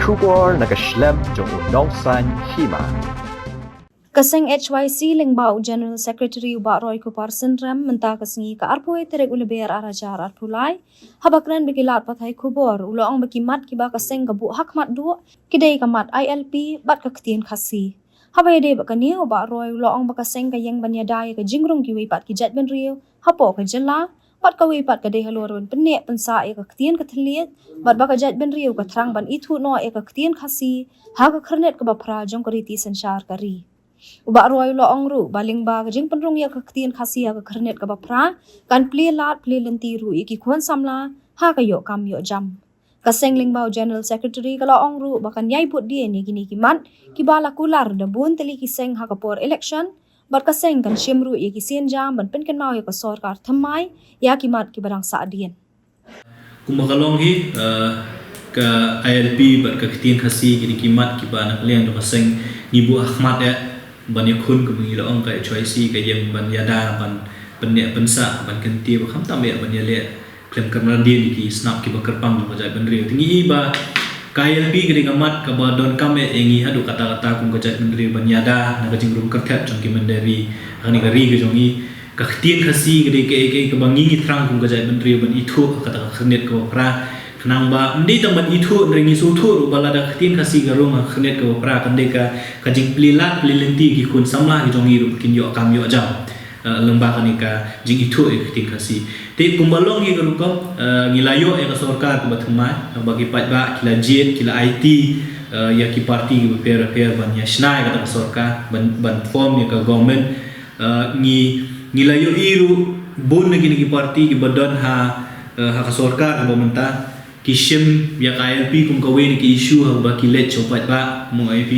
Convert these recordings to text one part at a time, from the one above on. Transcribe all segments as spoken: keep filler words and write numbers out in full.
Khubor na ka shlem jong u Nongsaiñ Hima. Ka seng H Y C lyngba u General Secretary u Bah Roy Kupar Synrem mynta ka sngi ka arphew tarik u Lber ar hajar arphew lai, haba kren bad ki lad pathai khubor u la ong ba ki mat kiba ka seng ka buh ha khmat duh ki dei ka mat I L P bad ka ktien Khasi. Haba ïadei bad kane u Bah Roy u la ong ba ka seng ka ïeng ban ïada ïa ka jingrung kiwei pat ki jaitbynriew hapoh ka jylla, bad kawei pat ka dei halor ban pynneh pynsah ïa ka ktien ka thylliej, bad ba ka jaitbynriew ka thrang ban ithuh noh ïa ka ktien Khasi ha ka khyrnit kaba phra jong ka riti synshar ka ri. U Bah Roy u la ong ruh ba lyngba ka jingpynrung ïa ka ktien Khasi ha ka khyrnit kaba phra, kan plie lad plie lynti ruh ïa ki khun samla ha ka ïoh kam ïoh jam. Ka seng lyngba u General Secretary ka la ong ruh ba kan ïai bud dien ïa kine ki mat kiba la kular da bun tylli ki seng ha ka por election, bad ka seng kan shim ruh ïa ki sienjam ban pynkynmaw ïa ka sorkar thymmai ïa ki mat kiba dang sah dien. Kumba ka long hi, eh, ka I L P bad ka ktien Khasi kine ki mat kiba na ka liang jong ka seng ngi buh ha khmat eh, ban ïakhun kumba ngi la ong ka H Y C ka ïeng ban ïada ban pynneh pynsah ban kyntiew ba khamtam eh ban ïaleh khlem kyrpang dien ïa ki sngap kiba kyrpang jong ka jaitbynriew. Te ngi i ba ka I L P ka dei ka mat kaba donkam eh ïa ngi haduh katta katta kum ka jaitbynriew ban ïada na ka jingrung kyrthet jong ki mynder ri ha kane ka ri ka jong ngi. Ka ktien Khasi ka dei kaei kaei kaba ngi ngi thrang kum ka jaitbynriew ban ithuh ha kata ka khyrnit kaba phra. Khnang ba ym dei tang ban ithuh hynrei ngi sngewthuh ruh ba lada ka ktien Khasi ka rung ha ka khyrnit kaba phra kan dei ka, ka jingplie lad plie lynti ki khun samla ki jong ngi ruh ba kin ïoh kam ïoh jam, eh, lyngba kane ka jingithuh ïa ka ktien Khasi. Te kumba long hi ka rukom, eh, ngi la ïoh ïa ka sorkar kaba thymmai, eh, ba ki paidbah ki la jied, ki la aiti, eh, ïa ki parti kiba pher pher ban ïa shna ïa kata ka sorkar, ban, ban form ïa ka government. Eh, ngi, ngi la ïohi ruh bun na kine ki parti kiba don ha, eh, ha ka sorkar kaba mynta ki shim ïa ka I L P kum kawei na ki issue haba ki leit sha u paidbah, mo I P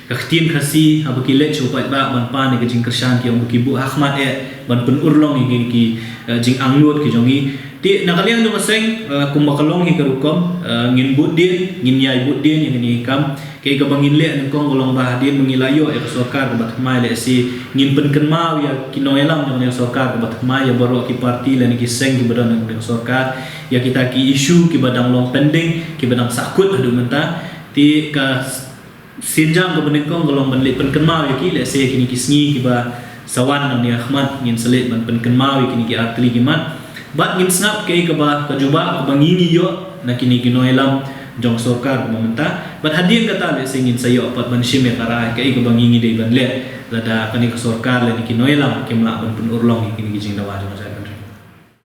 ka ktien Khasi haba ki leit sha u paidbah ban pan ïa ka jingkyrshan ki ong ba ki buh ha khmat eh ban pynurlong ïa kine ki, eh, jingangnud ki jong ngi. Te na ka liang jong ka seng, eh, kumba ka long hi ka rukom, eh, ngin bud dien, ngin ïai bud dien ïa kine ki kam. Kaei kaba ngin leh nyngkong ka long ba hadien ba ngi la ïoh ïa ka sorkar kaba thymmai, lehse ngin pynkynmaw ïa ki nongïalam jong ka sorkar kaba thymmai, ïa baroh ki parti lane ki seng kiba don ha ka sorkar, ïa kita ki issue kiba dang long pending, kiba dang sahkut haduh mynta. Te ka sienjam kaba nyngkong ka long ban leit pynkynmaw ïa ki, lehse kine ki sngi kiba sa wan nangne ha khmat ngin sa leit ban pynkynmaw ïa kine ki artylli ki mat. Bad ngin sngap kaei kaba ka jubab kaba ngi ngi ïoh na kine ki nongïalam jong sorkar kaba mynta. Bad hadien kata lehse ngin sa ïoh pat ban shim ïa ka rai kaei kaba ngi ngi dei ban leh lada kane ka sorkar lane ki nongïalam kim lah ban pynurlong ïa kine ki jingdawa jong ka jaitbynriew.